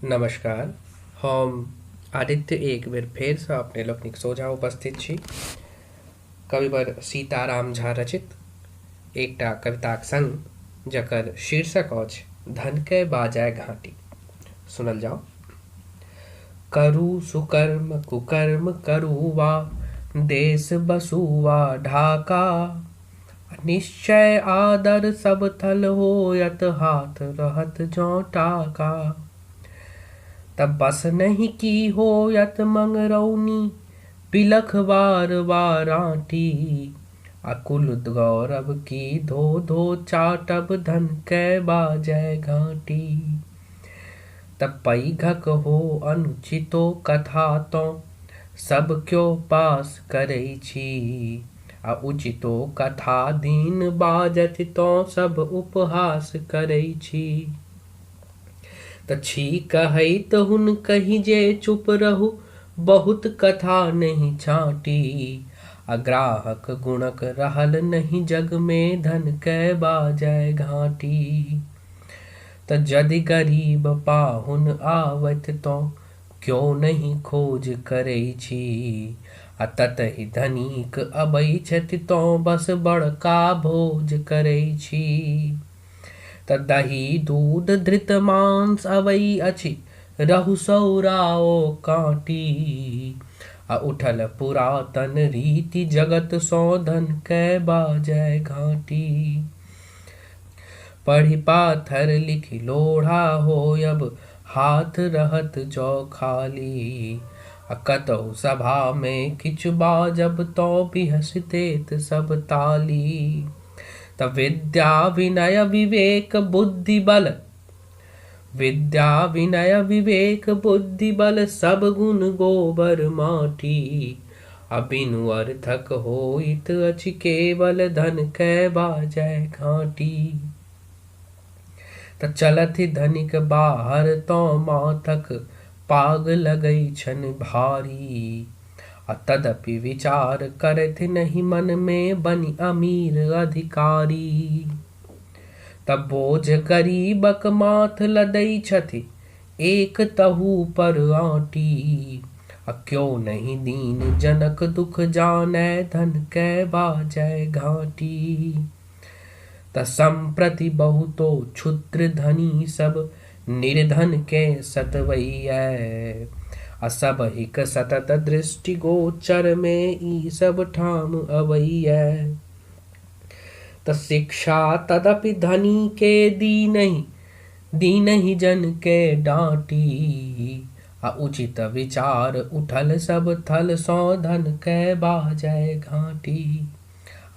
नमस्कार। हम आदित्य एक बेर फेरसँ अपने लोकनिक सोझाँ उपस्थित छी कविवर सीताराम झा रचित एकटा कविताक संग, जकर शीर्षक अछि धनके बाजय घाटी। सुनल जाओ। करू सुकर्म कुकर्म करू वा देश बसुआ ढाका, निश्चय आदर सब थल होयत हाथ रहत जौं टाका। तब बस नहीं की होयत मंगरौनी पिलख बार बाराटी, अकुल गौरव की धो धो चाटब धन कै बाजय घाटी। तब पैघक हो अनुचितो कथा तो सब क्यो पास करै छी, आ उचितो कथा दीन बाजति तो सब उपहास करै छी। त छी कहैत हुन कही जे चुप रहु बहुत कथा नहि छाँटी, आ ग्राहक गुणक रहल नहि जग में धन कै बाजय घाटी। त जदि गरीब पाहुन आवत तो क्यो नहि खोज करै छी, आ ततहि धनिक अबै छथि तो बस बड़का भोज करै छी। त दही दूध धृत मांस अबै अछि रहु सौराओ काँटी, आ उठल पुरातन रीति जगत सौ धन कै बाजय घाटी। पढ़ि पाथर लिखि लोढ़ा होयब हाथ रहत जौ खाली, आ कतहु सभा मे किछु बाजब तो बिहसि देत सब ताली। त विद्या विनय विवेक बुद्धि बल, विद्या विनय विवेक बुद्धि बल सब गुण गोबर माटी, आ बिनु अर्थक होइत अछि केवल धन कै बाजय घाटी। त चलथि धनिक बाहर तो माथक पाग लगै छनि भारी, आ तदपि विचार करथि नहि मन में बनि अमीर अधिकारी। तब बोझ गरीबक माथ लदै छथि एक तहु पर आँटी, आ क्यो नहि दीन जनक दुख जानै धन कै बाजय घाटी। त सम्प्रति बहुतो क्षुद्र धनी सब निर्धन के सतवैयै, आ सबहिक सतत दृष्टिगोचर में ई सब ठाम अबैयै। त शिक्षा तदपि धनी के दीनहि जन के डाँटी, आ उचित विचार उठल सब थल सौ धन कै बाजय घाटी।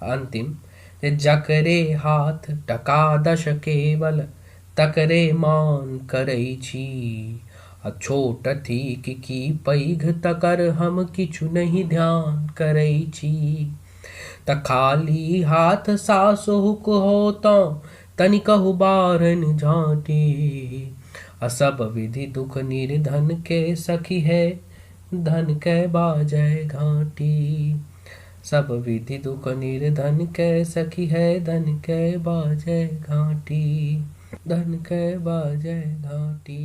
अंतिम, जकरे हाथ टका दश केवल तकरे मान करै छी, आ छोट थीक की पैघ तकर हम किछु नहि ध्यान करै छी। त खाली हाथ सासुहुक हो तो तनिकहु बारन झाँटी, आ सब विधि दुख निर्धन के सखी है धन कै बाजय घाटी। सब विधि दुख निर्धन कै सखी है धन कै बाजय घाटी, धन कै बाजय घाटी।